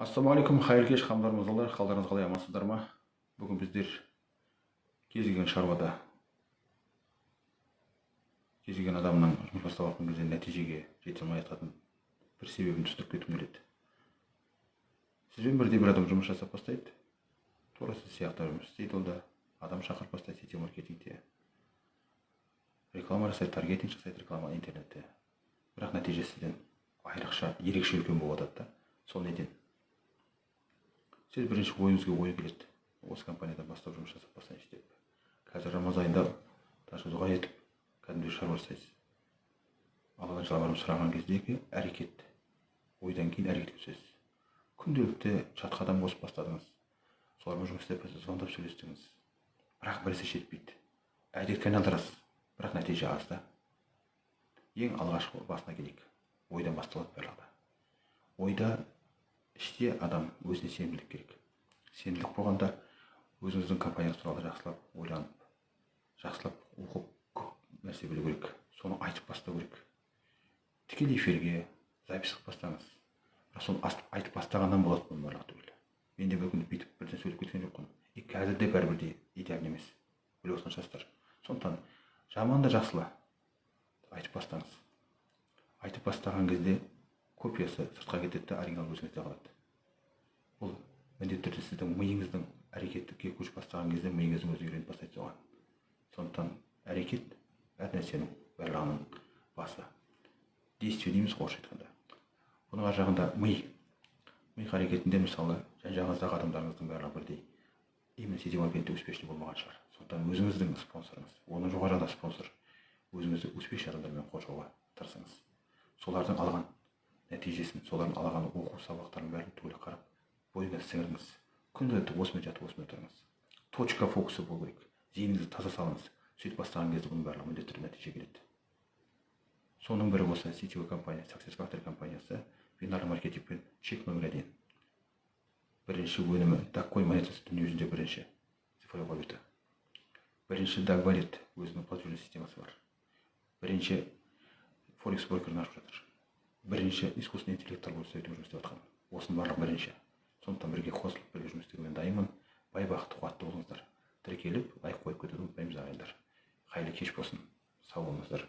Ассалаумағалейкум, қайырлы кеш, ханымдар, мырзалар, қалдарыңыз қалай, амансыздар ма? Бүгін біздер кез келген шаруада, кез келген адамның жұмыс бастап жатқан кезде нәтижеге жете алмай жататын бір себебін түсіндіріп кеткім келеді. Сізбен бірдей бір адам жұмыс жасап бастайды, тура сіз сияқты жұмыс істейді. Ол да адам шақырып бастайды, сетевой маркетингте реклама жасайды, таргетинг жасайды, реклама интернетте, бірақ нәтижесі сізден айрықша, ерекше үлкен болып жатады да. Сол неден? Сіз бірінші ойыңызға ой келеді: осы компаниядан бастап жұмыс жасап бастайыншы деп. Қазір Рамазан айында даже дұға етіп, кәдімгідей шаруа жасайсыз. Алладан жалбарынып сұраған кездегі әрекет, ойдан кейін әрекетке түсесіз. Күнделікті чатқа адам қосып бастадыңыз, солармен жұмыс істеп, звондап сөйлестіңіз, бірақ біресе жетпейді. Әдетке айналдырасыз, бірақ нәтиже аз да. Ең алғашқы басына келейік. Ойдан басталады барлығы да. Ойда, іште адам өзіне сенімділік керек. Сенімділік болғанда, өзіңіздің компанияңыз туралы жақсылап ойланып, жақсылап оқып, көп нәрсе білу керек. Соны айтып бастау керек. Тікелей эфирге запись қылып бастаңыз, бірақ соны айтып бастағаннан болады бұның барлығы түгел. Мен де бір күні бүйтіп бірден сөйлеп кеткен жоқпын, и қазір де бәрібір де идеальный емес, біліп отырған шығарсыздар. Сондықтан жаман да, жақсылы айтып бастаңыз. Айтып бастаған кезде копиясы сыртқа кетеді да, оригинал өзіңізде қалады. Бұл міндетті түрде сіздің миыңыздың әрекетке көшіп бастаған кезде миыңыздың өзі үйреніп бастайды соған. Сондықтан әрекет — әр нәрсенің барлығының басы. Действие дейміз ғой орысша айтқанда. Бұның ар жағында ми әрекетінде, мысалы, жан жағыңыздағы адамдарыңыздың барлығы бірдей именно сетевой маркетингте успешный болмаған шығар. Сондықтан өзіңіздің спонсорыңыз, оның жоғары жағында спонсор, өзіңізді успешный адамдармен қоршауға тырысыңыз. Солардың алған нәтижесін, солардың алған оқу сабақтарын бәрін түгел қарап, бойыңа сіңіріңіз. Күнделікті осымен жатып, осымен тұрыңыз. Точка фокусы болу керек, зейініңізді таза салыңыз. Сөйтіп бастаған кезде бұның барлығы міндетті түрде нәтиже келеді. Соның бірі осы сетевой компания Success Factory компаниясы, бинарлы маркетингпен чек номер один. Бірінші өнімі Dagcoin монетасы, дүниежүзінде бірінші цифровой валюта. Бірінші Dagwallet, өзінің платежный системасы бар. Бірінші форекс брокерін ашып жатыр. Бірінші искусственный интеллект торговый советпен жұмыс істеп жатқан. Осының барлығы бірінші. Сондықтан бірге қосылып, бірге жұмыс істеуге мен дайынмын. Бай, бақытты, қуатты болыңыздар. Тіркеліп, лайк қойып кетуді ұмытпаймыз, ағайындар. Қайырлы кеш болсын, сау болыңыздар.